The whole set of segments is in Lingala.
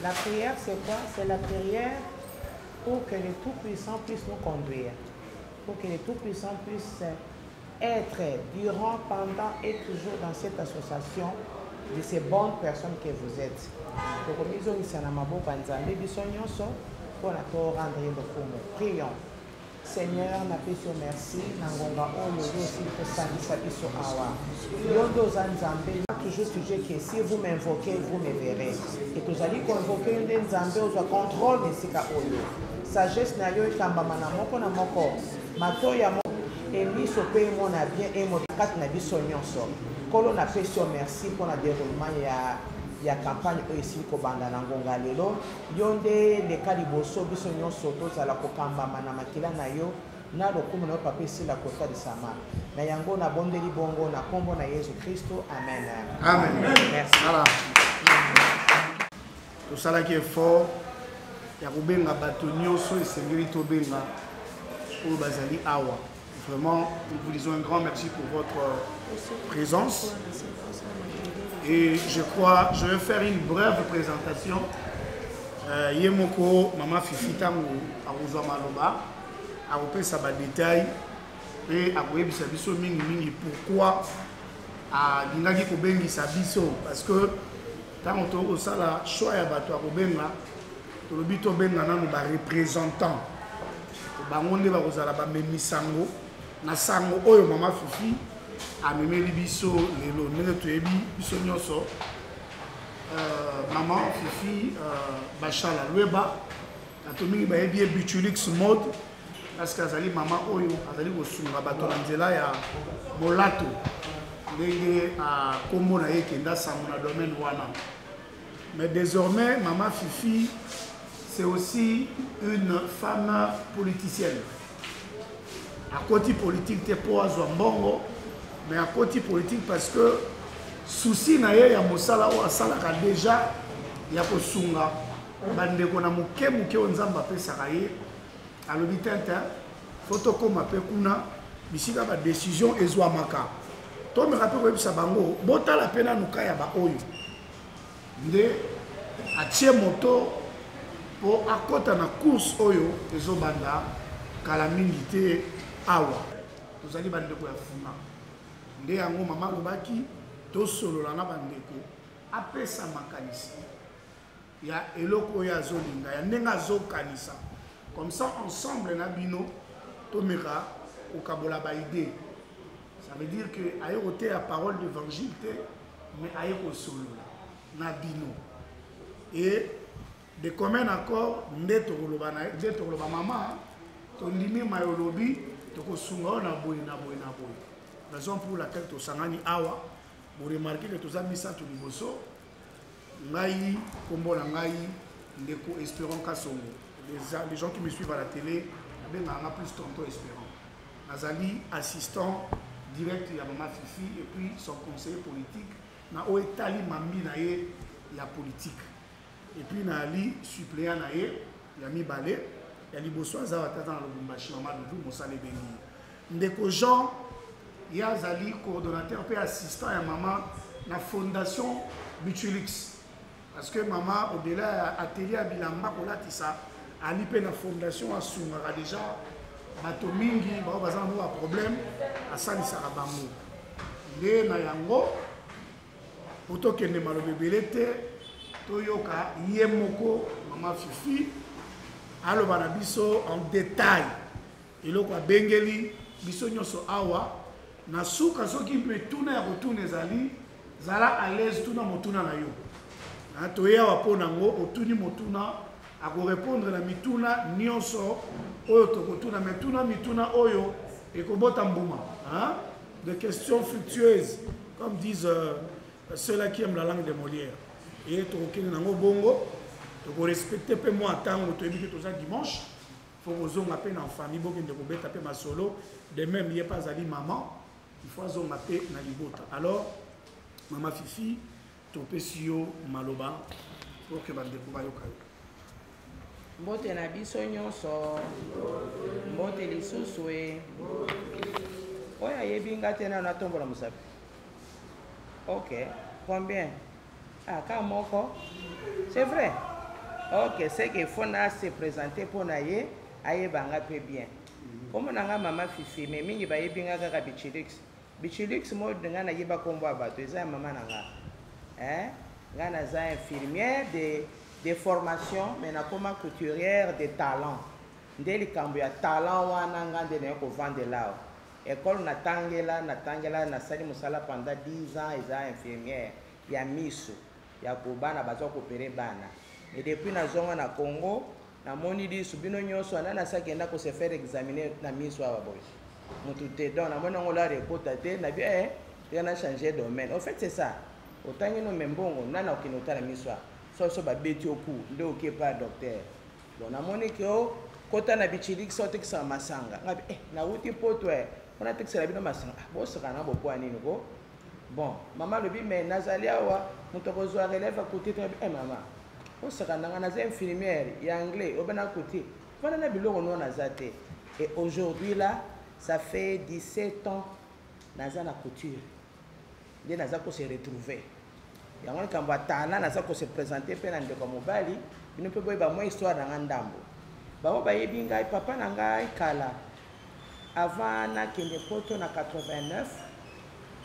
La prière, c'est quoi C'est la prière pour que le Tout-Puissant puisse nous conduire, pour que le Tout-Puissant puisse être durant, pendant et toujours dans cette association de ces bonnes personnes que vous êtes. tokomizongisa na maboko ya nzambe biso nyonso mpo na torendre ye lokumu prions Seigneur, napesi yo merci na ngonga oyo yo osili kosangisa biso awa. Yo nde oza Nzambe, toujours sujet que si vous m'invoquez, vous me verrez. Et tozali koinvoke yo nde Nzambe ozwa contrôle na esika oyo. Sagesse na yo ekambama na moko na moko, matoyi ya moko e miso mpe emona bien emona kati na biso nyonso. Nkolo, napesi yo merci mpo na deroulement ya ya campagne oyo esili kobanda na ngonga lelo. Yo nde leka liboso biso nionso tozala kokambama na makila na yo na lokumu na yo papa esila kotalisama na yango na bondeli bongo na kombo na yezu kristu amen. Amen. Merci. Voilà. Tosalaki effort ya kobenga bato nyonso esengeli tobenga oyo bazali awa. Vraiment, nous vous disons un grand merci pour votre présence. Et je crois, je vais faire une brève présentation. Euh, ye moko mama Fifi ntango akozwa maloba akopesa badetail mpe akoyebisa biso mingimingi pourquoi alingaki kobengisa biso parce que ntango tokosala choix ya bato ya kobenga tolobi tobenga nanu ba representant bango nde bakozala bamemi sango na sango oyo mama Fifi amemeli biso lelo ndenge toyebi biso nyonso euh, mama Fifi euh, Bashala Lweba bato mingi bayebi ye Butulix mode parce que azali mama oyo azali kosunga bato na nzela ya molato ndenge nkombo na ye ekenda sango na domaine wana Mais désormais, Maman Fifi, c'est aussi une femme politicienne. À côté politique, te po azwa mbongo, mais à côté politique parce que souci na ye ya mosala oyo asalaka déjà ya kosunga bandeko na moke moke oyo nzambe apesaka ye alobi tintin fo tokóma mpe kuna bisika badécision ezwamaka tomeka mpe koyebisa bango botala mpe nanu ka ya baoyo nde atie moto mpo akɔta na course oyo ezobanda kala mingi te awa tozali bandeko ya funa nde yango mama alobaki tosolola na bandeko apesa makanisi ya eloko oyo azolinga ya ndenge azokanisa comme ça ensemble na bino tomeka kokabola baidée ça veut dire que aye koteya parole d'évangile te mais aye kosolola na bino et de commun accord nde tokoloba na nde tokoloba mama tondimi maye olobi tokosunga oyo na boye na boye na boye raison pour laquelle tosangani awa boremarke ke toza misato liboso ngai nkombo na ngai ndeko espérant kasongo les, les gens qui me suivent à la télé abengaka nga plus tonton espérant nazali assistant direct ya mama fifi et puis son conseiller politique na oyo etali mambi na ye ya politique et puis nayali suppléant na ye ya mibale ya liboso aza watata na lubumbashi mama dudu mosala ebengi ye ndeko jean ye azali coordonnateur mpe assistant ya mama na fondation Butulix parce que mama au-delà ya atelier ya bilamba kolatisa ali mpe na fondation asungaka déjà bato mingi bao baza na mwa baproblème asalisaka bango nde na yango mpo tokende maloba ebele te toyoka ye moko mama fifi aloba na biso en détail eloko abengeli biso nyonso awa na suka soki mituna ya kotuna ezali zala à l'aise tuna motuna na yo toye awa mpo na yango otuni motuna akorepondre na mituna nyonso oyo tokotuna me tuna mituna oyo ekobota mbuma de questions fructueuses comme disent euh, ceux-là qui aiment la langue de Molière et tokokende nango bongo tokorespecte mpe mwa ntango toyebi ke toza dimanche fo kozonga mpe na famille bokende kobeta mpe masolo de même ye mpe azali maman il faut azonga mpe na libota alors mama fifi topesi yo maloba pour que bandeko bayoka yo mbote na biso nyonso mbote lisusu e oyo ayebi nga te nano atombola mosapi ok combien ah ka moko c'est vrai. Ok, c'est que faut na se présenter mpo na ye ayeba nga mpe bien. Kombo na nga Mama Fifi, mais mingi bayebi nga kaka Bichilux. Bichilux mode nga nayeba kombo ya bato eza ya mama na nga. Hein? Nga naza infirmière de formation, mais nakoma couturière de talent. Nde likambo ya talent wana nga nde naye kovandela awa. École natangela, natangela, nasali mosala pendant 10 ans, eza infirmière ya miso ya kobana baza koopérer bana. Mais depuis nazonga na Congo, namoni lisu bino nyonso wana nasakenda ko se faire examiner na miso awa boye motu te. Donc namoni yango lara ekota te na bi tika na changer domaine. Au fait, c'est ça, otangi no me mbongo nani okende otala miso awa so so babeti yo ku nde oke pa docteur. Bon, namoni ke o kota na bichiliki so otekisaka masanga. Ngabi nauti poto mpona tekisela bino masanga. Ah, bosaka na bokwa nini ko. Bon, mama alobi me nazali awa moto akozwa relève akuti te. Mama, osaka nanga, naza infirmière ya anglais obe na kuti wana na biloko no naza te. Et aujourd'hui là, ça fait 17 ans naza na couture, nde naza kose retrouver. Yango likambo ya talent, naza kose présenter mpe na ndeko ya mobali bino mpe boyeba mwa histoire na nga ndambo. Bango bayebi ngai, papa na ngai kala avant nakende poto na 89.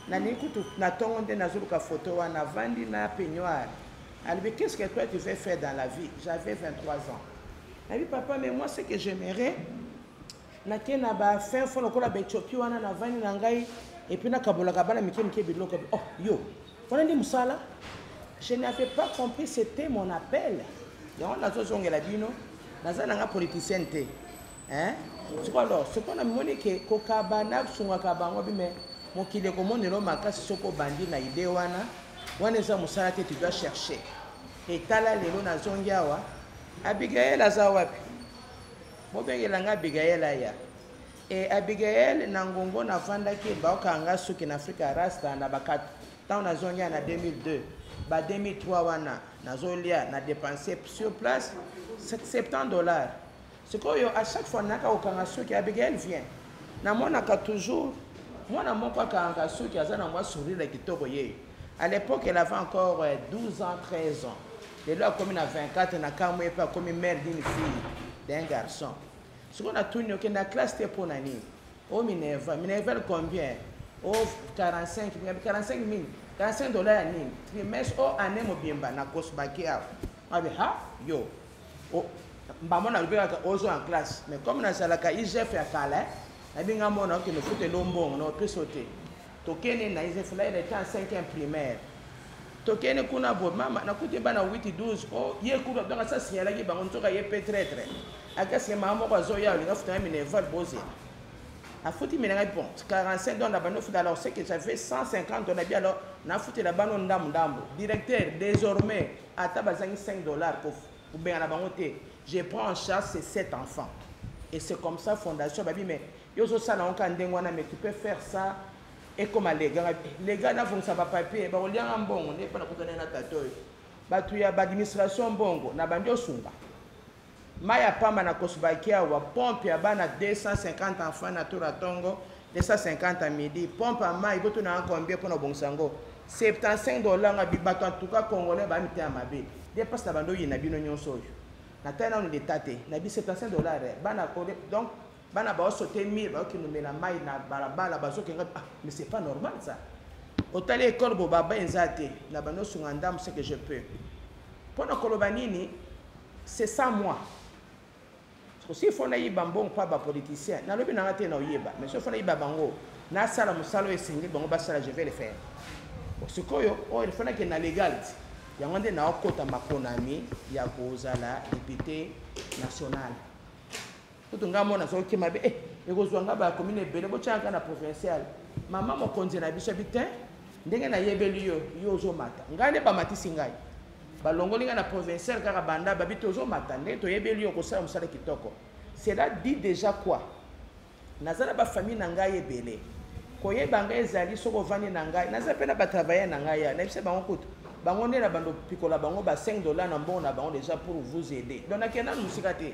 Nalingi kutu na ntongo nde nazoluka photo wana, avandi na peignoir, alobi: "Qu'est-ce que toi tu veux faire dans la vie?" J'avais 23 ans. Nabi: "Papa, mais moi, ce que j'aimerais, nake na bafin fond lokola baethiopie wana, navandi na ngai et puis nakabolaka bana mike mike biloko." "Oh, yo wana nde mosala." Je n'avais pas compris, c'était mon appel. Yango nazozongela bino, naza nanga politicienne te, hein? Siko alors sikoyo namoni ke kokaba nasungaka bango bi me mokili ekomonelo makasi. Soki obandi na idée wana, wana eza mosala te, tu dois chercher. Etala lelo nazongi awa. Abigael aza wapi? Bobengela nga Abigael aya. E Abigael na ngongo navandaki, baokanga suki na Afrika Rasta na bakat. Ntango nazongi na 2002 ba 2003 wana, nazolia na dépenser sur place 70 $. Sikoyo à chaque fois nayaka kokanga suki, Abigael vient, namonaka toujours mwana moko akangaka suki, aza na mwa sourire ya kitoko. Ye à l'époque, elle avait encore 12 ans, 13 ans. Lelo akomi na 24 na kamwe, mpe akomi mère d'une fille, d'un garçon. Sikoyo natuni: "Okende na classe te mpo na nini?" "O minerval." "Minerval combien?" "O 45 45 000." "45 $ ya nini? Trimestre o année mobimba?" Na kosbaki awa abi ha yo mbamo nalobi kaka ozwa en classe. Mais comme nazalaka IGF ya kala, nabinga mona okende ofutela mbongo na opesa te. Tokende na IGF là, il était en 5e primaire. Tokende kuna boye, mama, nakuti bana 8 12. O ye kuna, donc asa signalaki bango, nzoka ye mpe traître. Akasi mama moko azoya, olinga futanga minerval, bozela afuti minanga. Bon, 45, donc na bando futa. Alors c'est que j'avais 150 $. Bi alors nafutela bano ndambu ndambu. Directeur, désormais ata bazangi 5 $ kobengana bango te, je prends en charge ces sept enfants. Et c'est comme ça fondation babi. Mais yo ozosala yango kaka ndenge wana, mais tu peux faire ça ekoma légal. Légal, nafungisa bapapier, bakolianga mbongo nde mpo nakutana na tata oyo, bato ya baadministration, mbongo na bandi osunga mai ya pamba na kosubaki awa, pompe ya bana 250 enfants na tour ya ntongo, 250 midi, pompe ya mai botunaka combien mpona kobongisa yango? 75 $. Nga bato, en tout cas congolais bamitema mabe nde mpasi na bando oyina bino nyonso oyo. Natali nano leta te, nabi 75 $ bana. Donc bana baosote mire, baokende omela mai na balabala, bazokenga. Ah, mais c'est pas normal ça. Otali école bo baba eza te, na bando osunga ndambo ce que je peux. Mpona koloba nini? C'est ça, moi s'il faut nayiba mbongo mpa bapoliticien, nalobi nanga te na oyeba, mais soki faut nayiba bango, nasala mosala oyo esengeli bango basala, je vais le faire. Bon, sikoyo oyo il faut nakende na légal ti yango nde naokota maponami ya kozala député national. Kutu ngai mona azokima be ekozwa nga bacommune ebele, botyaka na provincial. Mama mokonzi na biso abi te, ndenge nayebeli yo, yo ozomata. Ngai nde bamatisi ngai, balongoli ngai na provincial kaka banda babi te, ozomata ndenge toyebeli yo kosala mosala kitoko. Cela dit déjà quoi? Naza na bafamille na ngai ebele koyeba ngai ezali soki ovandi na ngai, naza mpe na batravailleur na ngai ya nayebisa bango kutu bango nde na bando pikola bango ba 5 $ na mbongo na bango déjà pour vous aider. Donc nakende nanu mosika te,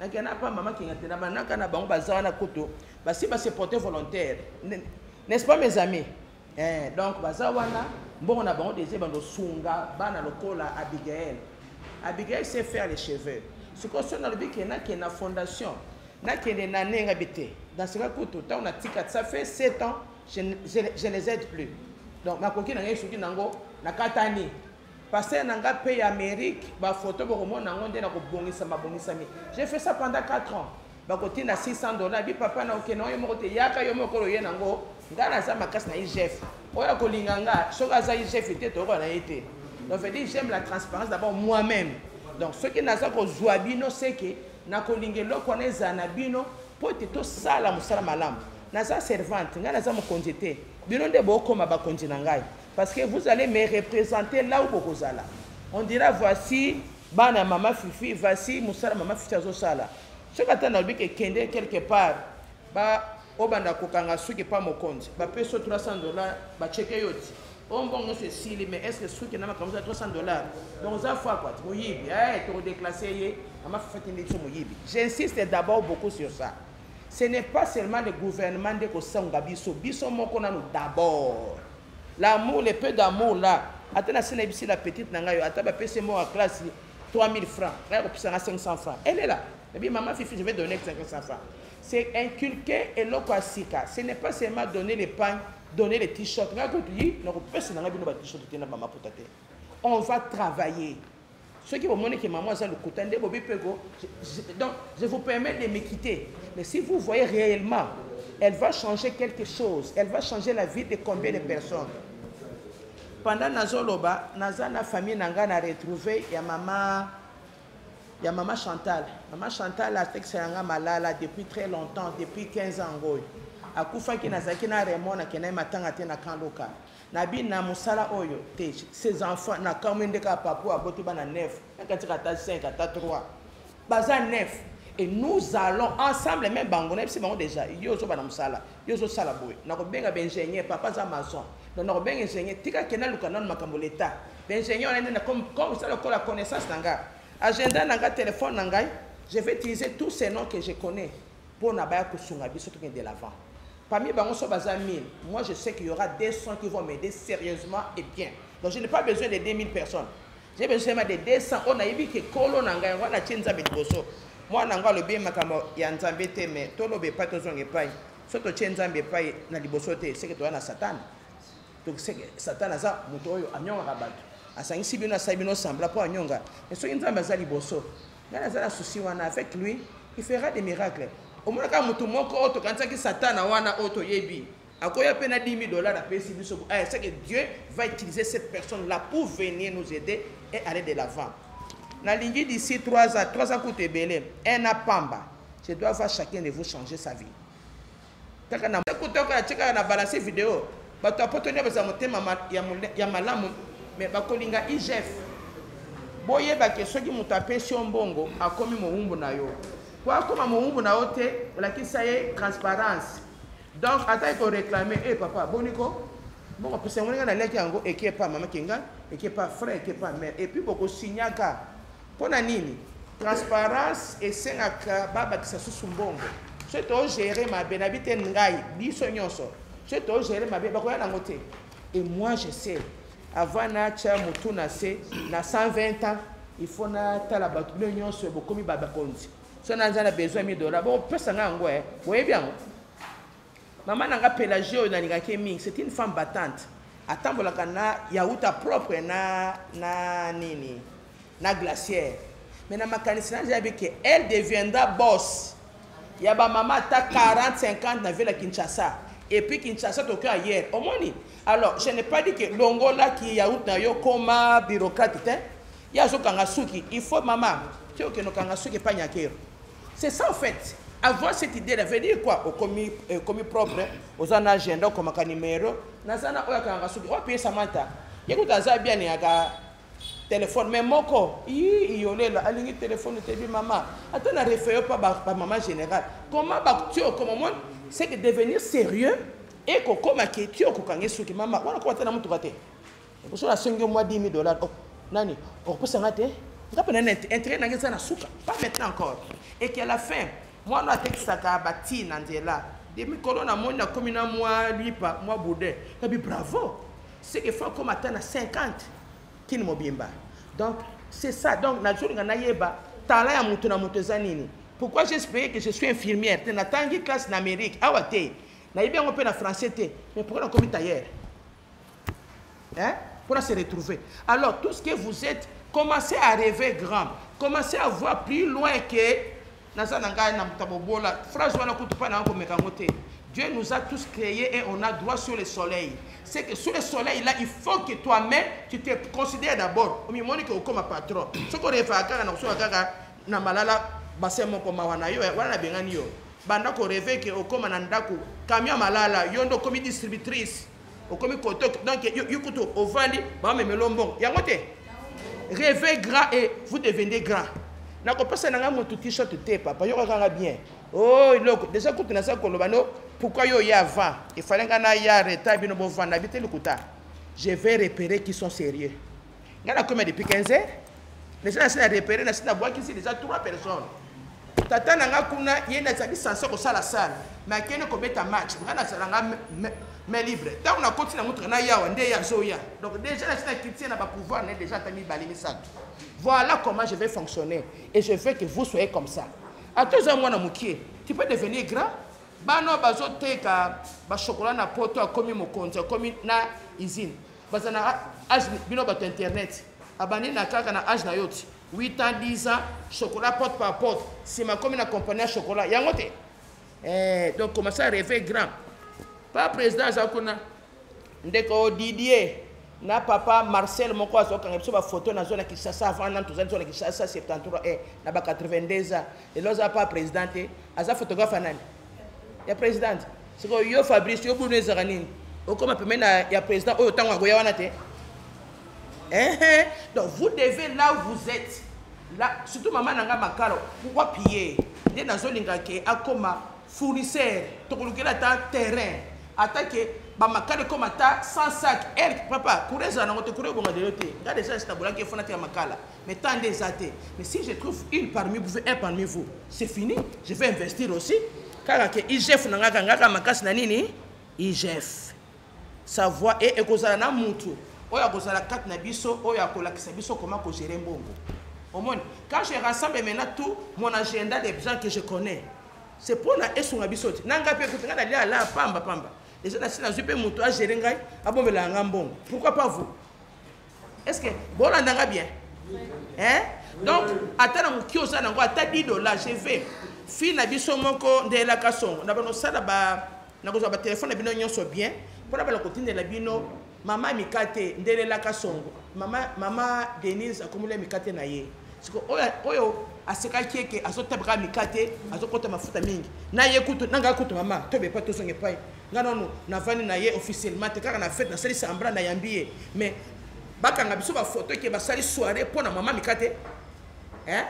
nakende pa mama kinga te, na banaka na bango baza wana kutu basi base porter volontaire, n'est-ce pas, mes amis? Donc baza wana, mbongo na bango déjà bando sunga bana lokola Abigael. Abigail sait faire les cheveux. Sikoyo soki nalobi ke nakende na fondation, nakende na ndenge bi te. Dans ce cas kutu ntango natika, ça fait 7 ans, je les aide plus. Donc makoki na ngai soki nango nakatani. Pasteur na nga pe ya Amérique, ba photo bokomona yango nde na kobongisa mabongisami. J'ai fait ça pendant 4 ans. Bakotinda 600 $, bi papa na okende yo moko te, yaka yo moko oye nango. Nga naza makasi na IGF. Oyo akolinga nga, soki aza IGF te, toyoka na ye te. Donc, je dis, j'aime la transparence d'abord moi-même. Donc, soki naza kozwa bino, c'est que nakolinga eloko wana ezala na bino po ete tosala mosala malamu. Naza servante, nga naza mokonzi te. Bino nde bokoma bakonzi na ngai. Parce que vous allez me représenter là où bokozala. On dira voici bana mama Fifi, voici mosala mama Fifi azosala. Soki ata nalobi ke kende quelque part, ba obanda kokanga suki pa mokonzi, bapesi yo 300 $, bacheke yo ti oyo mbongo nyonso esili, mais est ce que suki na makambo eza 300 $? Donc oza fois quoi, moyibi, tokodéclasse ye mama Fifi atindi biso moyibi. J'insiste d'abord beaucoup sur ça. Ce n'est pas seulement le gouvernement nde kosonga biso, biso moko nanu d'abord. L'amour, le peu d'amour là, ata na se nayebisi la petite na ngai, ata bapesi moko ya classe 3000 francs, ngai kopesanga 500 francs, elle est là. Et puis maman Fifi, je vais donner 500 francs. C'est inculquer eloko ya sika. Ce n'est pas seulement donner les pains, donner les t-shirts. Ngai kutu yi, nakopesa na ngai bino ba t-shirt te na ba maputa te. On va travailler. Ceux qui vont montrer que maman aza lokuta nde bobi pego, donc je vous permets de me quitter. Mais si vous voyez réellement, elle va changer quelque chose. Elle va changer la vie de combien de personnes? Pendant nazoloba, naza na famille nanga na retrouvé ya maman, ya maman Chantal. Maman Chantal a texte yanga malala depuis très longtemps, depuis 15 ans ngoy. Akufaki nazaki na Raymond na kena matanga te na Kandoka. Nabi na musala oyo te ses enfants na kamwe ndeka papu aboti bana 9, nakati ata 5 ata 3. Baza 9 et nous allons ensemble même bango na biso bango déjà yo zo bana musala, yo zo sala boye. Na ko benga ba ingénieur, papa za maçon. Donc na ko benga ingénieur tika kena luka nanu makambo l'état. Ba ingénieur on est comme ça la connaissance nanga. Agenda nanga, téléphone nanga, je vais utiliser tous ces noms que je connais pour na baya kosunga biso toke de l'avant. Parmi bango so baza 1000, moi je sais qu'il y aura 200 qui vont m'aider sérieusement et bien. Donc je n'ai pas besoin de 2000 personnes. J'ai besoin seulement de 200. On a vu que kolo nanga wana tie Nzambe liboso. Moi nanga lobi makambo ya Nzambe te, mais tolobe pa tozonga epai. So totie Nzambe epai na liboso te, c'est que toza na Satan. Donc c'est que Satan aza moto oyo anyongaka bato. Asangisi bino, asali bino semblant po anyonga. Mais soki Nzambe aza liboso, ngai naza na souci wana, avec lui, il fera des miracles. Omonaka moto moko oyo tokanisaki Satana wana oyo toyebi. Akoya pe na 10 000 $ apesi biso. Eh, c'est que Dieu va utiliser cette personne-là pour venir nous aider et aller de l'avant. Nalingi d'ici 3 ans, 3 ans coûte ebele, un an pamba. Je dois voir chacun de vous changer sa vie. Kaka na kuta kaka tika na balancer vidéo. Bato ya poto nde baza motema ya malamu, mais bakolinga IGF. Boyeba ke soki moto apesi yo mbongo, akomi mowumbu na yo. Po akoma mowumbu na yo te, olakisa ye transparence. Donc ata ko réclamer, eh papa, boniko bongo pesa yango, ndenge naliaki yango, eke pa mama kenga, eke pa frère, eke pa mère. Et puis bokosignaka. Mpo na nini? Transparence esengaka babakisa susu mbongo. Soki togere mabe na bi te, ngai biso nyonso soki togere mabe, bakoya nango te. Et moi je sais, avant natya motu na se na 120 ans, il faut natala bato bino nyonso bokomi bakonzi. So naza na besoin 1000 $, bopesa ngai yango. E boyebi yango, mama na nga Pélagie oyo nalingaki mingi, c'est une femme battante, atambolaka na yauta propre na nini na glacière. Mais na makanisi na nayebi ke elle deviendra boss ya bamama ata 40 50 na ville ya Kinshasa. Et puis Kinshasa toki ailleurs, omoni. Alors je n'ai pas dit que longolaki yaourt na yo koma bureaucrate te. Ye azokanga suki, il faut mama ti okende okanga suki epai Nyakero. C'est ça en fait, avoir cette idée là veut dire quoi? Okomi, okomi propre, oza na agenda, okomaka numéro, naza na oyo akangaka suki oyo peye Samantha. Ye kuta aza bien alingaka téléphone, mais moko yi iyolela alingi téléphone te. Bi mama ata na référé pa bamama général, comment ti okoma omoni, c'est que devenir sérieux e kokoma ke ti okokanga suki mama wana koma te na motuka te. So nasengi yo mwa 10 000 $, oh, nani okopesanga te? Nga mpe nani intérêt nanga eza na suka, pas maintenant encore. Et qu'à la fin mwana atekisaka bati na nzela de mikolo, namoni nakomi na mwa lipa, mwa boudin, nabi bravo. C'est que faut akoma ata na 50 kini mobimba. Donc C'est ça. Donc nazolinga nayeba talent ya moto na moto eza nini. Pourquoi j'espérais que je suis infirmière te, natangi classe na Amérique awa te, nayebi yango mpe na français te, mais pourquoi nakomi tailleur, hein? Pour se retrouver. Alors tout ce que vous êtes, commencez à rêver grand, commencez à voir plus loin que naza na ngai na moto ya bobola. Phrase wana kutu mpa na yango komeka yango te. Dieu nous a tous créés et on a droit sur le soleil. C'est que sur le soleil là, il faut que toi-même tu te considères d'abord. Omimoni ke okoma patron. Soki orevaka kaka na kosoka kaka na malala bassin moko, mawa na yo wana, nabengani yo. Banda korêver ke okoma na ndako camion malala, yo nde okomi distributrice, okomi koto. Donc yo kutu ovandi, bamemelo mbongo yango te. Rêvez grand et vous devenez grand. Nakopesa na ngai motu t-shirt te, papa, yoka kanga bien. Oh, eloko déjà kutu naza koloba no. Pourquoi yo ya avant, il fallait nga na ya retard, bino bovanda bi te lokuta. Je vais repérer qui sont sérieux. Nga nakomi depuis 15 heures déjà, nasi na repérer, nasi nabwakisi déjà trois personnes. Tata na nga kuna, ye nazali censé kosala sale, mais akende kobeta match. Nga nazala nga main libre. Ntango nakoti na motuka na yawa nde ye azoya. Donc déjà nasi nakiti na bapouvoir na ye déjà ata mibale, misato. Voilà comment je vais fonctionner et je veux que vous soyez comme ça. Ata oza mwana mokie, tu peux devenir grand. Bana bazoteka bachocolat na Poto, akomi mokonzi, akomi na usine. Baza na age bino bato internet, abandi na kaka na age na yo ti 8 ans, 10 ans, chocolat porte par porte, nsima akomi na compagnie ya chocolat yango te. Eh, donc commencez à rêver grand. Pa président aza kuna, ndeko Didier na papa Marcel moko azokanga biso bafoto nazo na Kinshasa. Avant nanu tozali biso na Kinshasa 73, na ba 82 ans. Lelo aza pa président te, aza photographe nani ya présidente. Sikoyo yo Fabrice, yo bunu ezalaka nini? Okoma pembeni ya président oyo ntango akoya wana te. Eh, donc vous devez, là où vous êtes là, surtout mama na nga Makalo, wapi ye nde nazolinga ke akoma fournisseur. Tokolukela ata terrain, ata ke bamakala ekoma ata 100 sac el papa courant ezala nango te, courant ebonga lelo te. Nga déjà esi nabolaki efona te ya makala, mais tant nde eza te. Mais si je trouve une parmi vous, un parmi vous, c'est fini. Je vais investir aussi kaka ke IGF na ngaka ngaka makasi na nini IGF savoir e ekozala na mutu oyo akozala kati na biso, oyo akolakisa biso comment kogérer mbongo. Omoni, quand je rassemble maintenant tout mon agenda des gens que je connais, c'est mpona esunga biso te. Na ngai mpe ekuti ngai nalia ala pamba pamba, eza na si nazwi mpe moto agérer ngai, abombelaka ngai mbongo. Pourquoi pas vous? Est ce que bolanda nga bien, hein? Donc ata na moki oza nango, ata 10 $, je vais fille na biso moko nde elaka songo na bano osala ba nakozwa batelefone na bino nyonso bien mpona bana kotindela bino mama mikate ndelelaka songo. Mama, mama Denise akomoli mikate na ye. Siko oyo, oyo asekaki eke azotabaka mikate, azokɔta mafuta mingi na ye kutu na ngai kutu. Mama tobe epai, tozonga epai. Ngai nano navandi na ye officiellement te, kaka na fête nasali semblant, nayambi ye, mais bakanga biso bafoto ke basali soirée mpo na mama mikate, hein?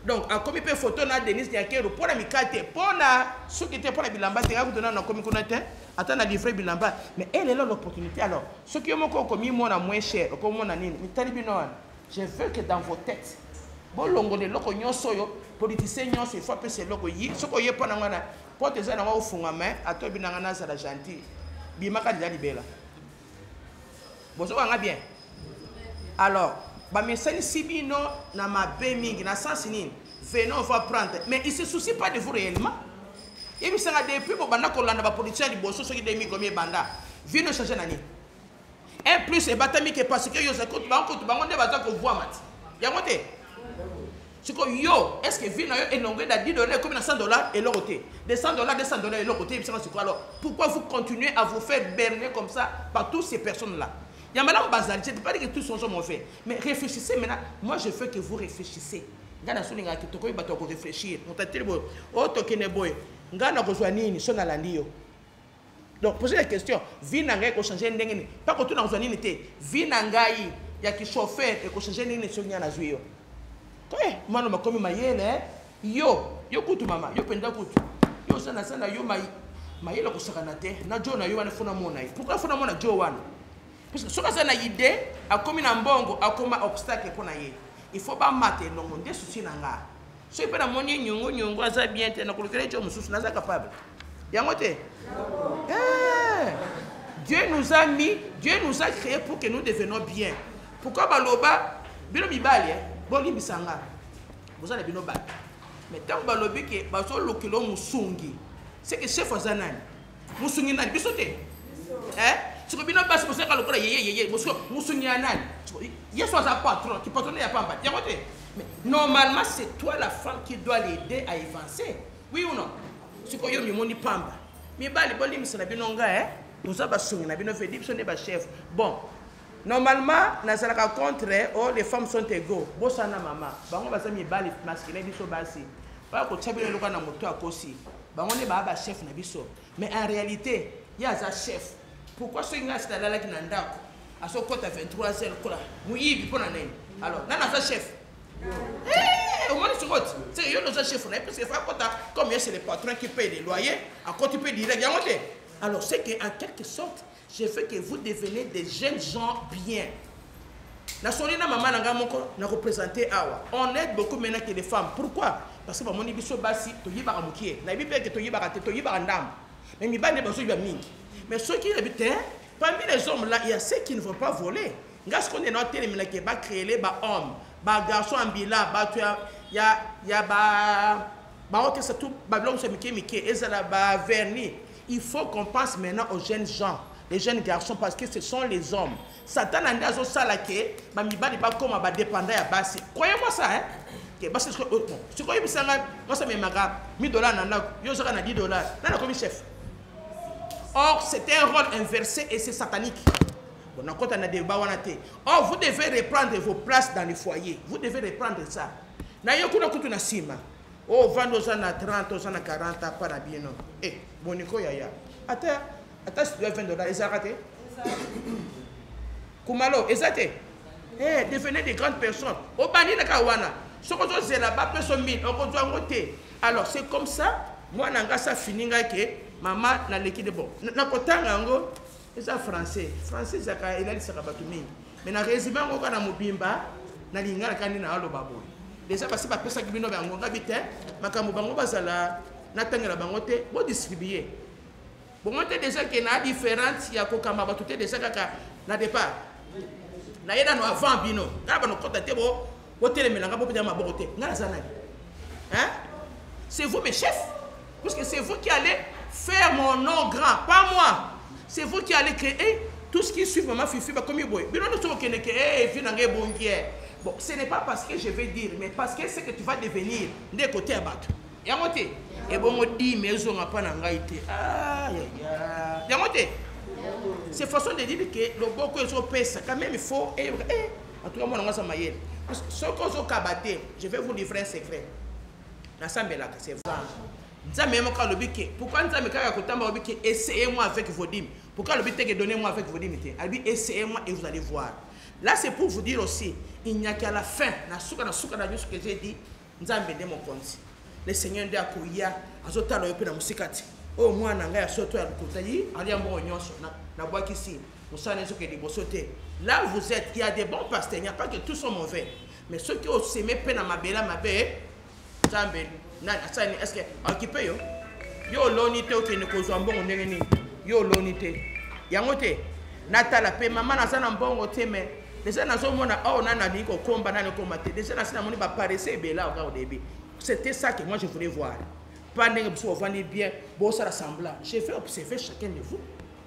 Donc akomi mpe photo na Denise Nyakero mpo na mikate, mpo na soki te, mpo na bilamba te. Ngai kutu nano nakomi kuna te, ata na livre bilamba, mais elle est là, l'opportunité. Alors soki yo moko okomi mona moins cher, okomona nini mitali bino wana. Je veux que dans vos têtes bolongola eloko nyonso oyo politicien nyonso il faut apesa eloko yi. Soki oye mpo na wana, porte eza nango ofungama, ata oyebi nanga nazala gentil, bimaka lila libela. Bozokanga bien. Alors bamesanisi bino na mabe mingi na sens nini? Venons, on va prendre, mais il se soucie pas de vous réellement. Yebisanga, depuis bobanda kolanda bapoliticien ya liboso, soki 2000 komi ebanda, vie no change na nini? Un plus ebatami ke parce que yo bango kutu bango nde baza kovwama ti yango te. Sikoyo yo, est ce que vie na yo elongo na 10 $ ekomi na 100 $? Eloko te. De 100 $, 200 $, eloko te. Yebisanga sikoyo, alors pourquoi vous continuez à vous faire berner comme ça par toutes ces personnes là ya malamu bazali? Je ne dis pas que tous sont mauvais, mais réfléchissez maintenant. Moi, je veux que vous réfléchissez. Ngai nasolingaka tokoyi bato ya koréfléchir. Moto ateli boye, oyo tokende boye, ngai nakozwa nini so nalandi yo? Donc posez la question: vie na ngai ekochange ndenge nini? Mpa kotuna kozwa nini te, vie na ngai ya kichauffeur ekochange ndenge nini soki ngai nazwi yo? Eh, mwana makomi mayele yo, yo kutu mama, yo mpenza kutu yo oza na sa na yo mayele kosakana te na jo na yo wana. Fona mona ye. Pourquoi fona mona jo wana? Parce que soki aza na idée, akomi na mbongo, akoma obstacle mpo na ye. Il faut bamata elongo nde susi na nga. Soki mpe namoni nyongo nyongo aza bien te, nakolukela jo mosusu, naza capable yango te. Eh, Dieu nous a mis, Dieu nous a créé pour que nous devenions bien. Pourquoi baloba bino mibali, eh? Bolimbisa nga, boza na bino bato, mais ntango balobi ke bazolukela mosungi, c'est que chef aza nani? Mosungi nani? Biso te, eh? Siko bino basi bosalaka lokola yeye yeye, mosungi ya nani? Yesu aza patron, ki patron ya pamba yango te. Mais normalement, c'est toi la femme qui doit l'aider à avancer, oui ou non? Sikoyo mimoni pamba. Mibali, bolimbisa na bino nga, eh? Toza basungi na bino, vedi biso nde bachef. Bon, normalement nazalaka contre oh, les femmes sont égaux. Bosana mama bango baza mibali masculin, biso basi baya kotia bino eloko na moto akosi bango nde baa bachef na biso. Mais en réalité, ye aza chef. Pourquoi soki ngai asi nalalaki na ndako, azokɔta 23 heures lokola moyibi? Mpo na nini? Alors nani aza chef? Omoni sikoyo ti c'est yo noza chef na ye, parce que fa akɔta comme ye, c'est le patron qui paye les loyers, akɔti mpe direct yango te. Alors c'est que en quelque sorte, je veux que vous devenez des jeunes gens bien. Nasoli na mama na ngai moko na koprésente awa. On aide beaucoup maintenant que les femmes. Pourquoi? Parce que bamoni biso basi toyebaka mokie, nayebi mpe ke toyebaka te, toyebaka ndambo, mais mibali nde bazoyeba mingi. Mais soki yebi te, parmi les hommes là, il y a ceux qui ne vont pas voler. Nga sikoyo nde naotelemelaki bacréele bahomme, bagarçon ambila, bato ya ba baokesa tout, babiloko mosusu ya mike mike, ezala bavernis. Il faut qu'on pense maintenant aux jeunes gens, les jeunes garçons, parce que ce sont les hommes. Satan nde azosala ke bamibali bakóma badépendant ya basi. Croyez-moi ça, hein? Ke basi bon, sikoyo oyebisanga, mwasi amemaka 1000 $ na ndako, yo ozaka na 10 $, nani akomi chef? Or c'est un rôle inversé et c'est satanique. Bon, nakota na débat wana te. Or vous devez reprendre vos places dans le foyer, vous devez reprendre ça. Na yo kuna kutu na nsima oyo ovandi, oza na 30, oza na 40, apa na bino e boniko yaya, ata ata studio 20 $ ezalaka te, kumalo eza te. Eh, devenez des grandes personnes. Obandi na kaka wana, soki ozozela bapeso 1000, okozwa yango te. Alors c'est comme ça, mwana nga sa fini ngai ke mama naleki de. Bon, nakotanga yango, eza français. Français ezalaka elalisaka bato mingi, mais na résumé yango kaka na mobimba nalingaka kaka nde na aloba boye. Déjà basi bapesaki bino bango, ngabi te makambo bango bazala natangela bango te, bodistribue bongo te. Déjà ke na différente ya kokamba bato te, déjà kaka na départ naye nano avant bino, kaka banokɔta te, bo botelemelanga, bopeta maboko te. Ngai naza nani, hein? C'est vous mes chefs, puisque c'est vous qui allez faire mon nom grand, pas moi. C'est vous qui allez créer tout ce qui suit. Maman Fifi bakomi boye, bino nyonso bokende ke eh, vi na ngai ebongi. Bon, ce n'est pas parce que je vais dire, mais parce que ce que tu vas devenir nde kote ya bato yango te. Ebongo dîme ezonga mpa na ngai te. Ah, yango te, c'est façon de dire que loboko ezopesa quand même, il faut eh, en tout cas mwana ngo aza mayele. Soki ozokaba te, je vais vous livrer un secret. Nasambelaka, c'est vrai, Nzambe ye moko alobi ke pourquoi Nzambe kaka kotamba alobi ke essayez moi avec vos dîmes? Pourquoi alobi te ke donnez moi avec vos dîmes te? Alobi essayez moi et vous allez voir. Là, c'est pour vous dire aussi, il n'y a qu'à la fin, na suka, na suka na nyonso que j'ai dit, Nzambe nde mokonzi, le Seigneur nde akoya, azotala yo mpe na mosika ti oyo mwana na ngai ya soto ya lokota yi alia mbongo nyonso nabwakisi, mosala ezoke liboso te. Là vous êtes, il y a des bons pasteurs, il n'y a pas que tous sont mauvais, mais soki oseme mpe na mabela mabe, Nzambe nani asali? Est ce que okipe yo? Yo oloni te, okende kozwa mbongo ndenge nini? Yo oloni te yango te. Natala mpe mama naza na mbongo te, mais déjà nazomona oyo nani alingi kokomba, nani okoma te. Déjà nasi namoni baparese ebele awa. Au début, c'était ça que moi je voulais voir, pas ndenge biso ovandi bien, bosala semblant. Je vais observer chacun de vous,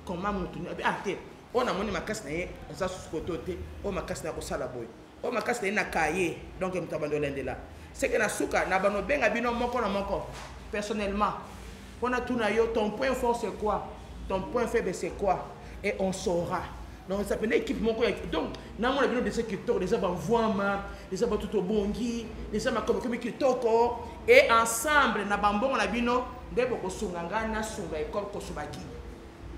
comment motu ah te, oyo namoni makasi na ye eza susu koto te, oyo makasi na ye kosala boye, oyo makasi na ye na kaye. Donc moto abandi olendela seke na suka na bano benga bino moko na moko personnellement mpona tuna yo: ton point fort, c'est quoi? Ton point faible, c'est quoi? Et on saura. Donc ça pene équipe moko ya. Donc namona bino déjà kitoko, déjà bamvwama, déjà bato tobongi, déjà makambo ekomi kitoko. Et ensemble na bambongo na bino nde bokosunga ngai nasunga école Kosubaki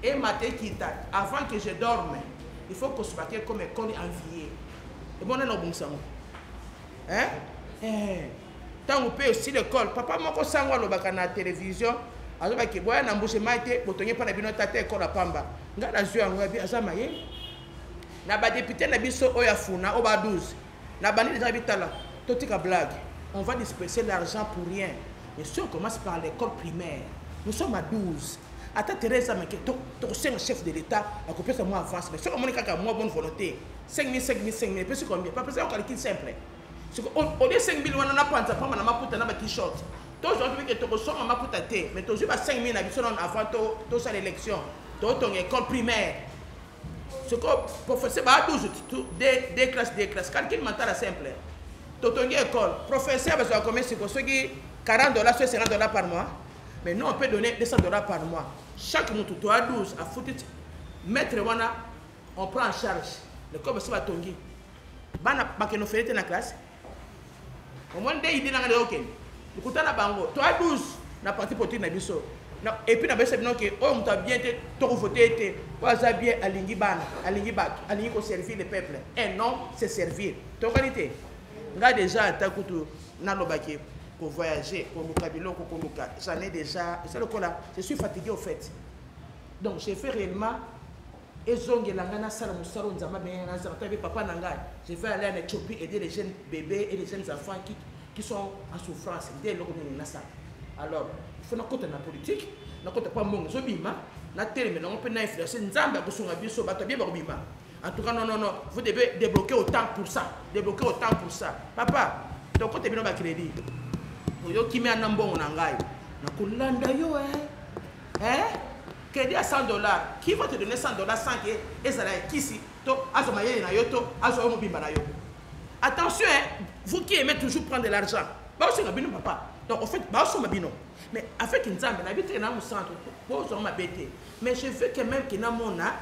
emata ekita. Avant que je dorme, il faut Kosubaki comme école enviée. Ebona na obongisa yango, hein? Ntango mpe aussi l'école, papa moko sango alobaka na télévision, azobaki boya na mbuse mai te, botongi mpa na bino tata ekole apamba. Ngai nazwi yango, yabi aza mayele na badéputé na biso oyo afuna oyo ba 12 na bandi déjà bitala. Totika blague, on va disperser l'argent pour rien. Mais si on commence par l'école primaire, nous sommes à 12, ata Thérèse Ameke, tokosenga chef de l'État akopesa mwa avance. Mais soki omoni kaka mwa bonne volonté, 5 000, 5 000, 5 000, epesi combien? Papesa yo calcul simple. Siko olie 5000 wana na panza pamba na maputa na ba t-shirt. Tozwa tobi ke tokosomba maputa te, mais tozwi ba 5000 na biso nano avant tosala élection. Totonga école primaire. Siko professeur ba 12 deux classes, deux classes. Calcul mental simple. Totongi école, professeur bazwa combien siko soki 40 $, soit 50 $ par mois. Mais nous on peut donner 200 $ par mois. Chaque mutu to 12 a foutu maître wana, on prend en charge. L'école basi batongi. Bana bakeno fete na classe. Au moins nde idée nanga de okende. Lokuta na bango, to 12 na parti politique na biso. Na et puis na besa bino ke oyo mutu a bien te to voter te. Oyo aza bien alingi bana, alingi bato, alingi ko servir le peuple. Et non, c'est servir. To qualité. Nga déjà ata kutu nalobaki ko voyager, ko luka biloko, ko luka. J'en ai déjà, c'est lokola, je suis fatigué au fait. Donc j'ai fait réellement ezongela ngai nasala mosala oyo Nzambe abengi ngai nasala. Tabi papa na ngai, je vais aller en Éthiopie aider les jeunes bébés et les jeunes enfants qui sont en souffrance. Nde eloko nini nasala. Alors, il faut nakota na politique, nakota pa mbongo ezobima, natelemela yango mpe na influence Nzambe akosunga biso, bato abie bakobima. En tout cas, non, non, non, vous devez débloquer autant pour ça, débloquer autant pour ça. Papa, tokota bino ba crédit. Oyo kimia na mbongo na ngai. Nakolanda yo, hein? Hein? Crédit à 100 $. Qui va te donner 100 $ sans que ezala ya kisi to azwa mayele na yo to azwa yo mobimba na yo? Attention, hein? Vous qui aimez toujours prendre de l'argent. Baosenga bino papa. Donc en fait, baosomba bino. Mais avec Nzambe, na biteke na musantu, bozwa mabe te. Mais je veux que même que namona,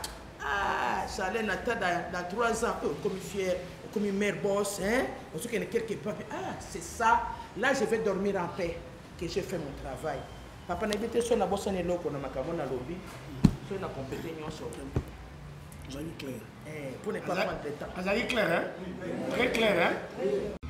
ah, ça allait na ta dans 3 ans, oh, comme fier, comme mère boss, hein? On se connaît quelque part. Ah, c'est ça. Là, je vais dormir en paix, que j'ai fait mon travail. Papa na bite so na bosani eloko na makambo na lobi, so na complété nyonso. Azali clair. Eh, pour ne pas prendre le temps. Azali clair, hein? Très clair, hein?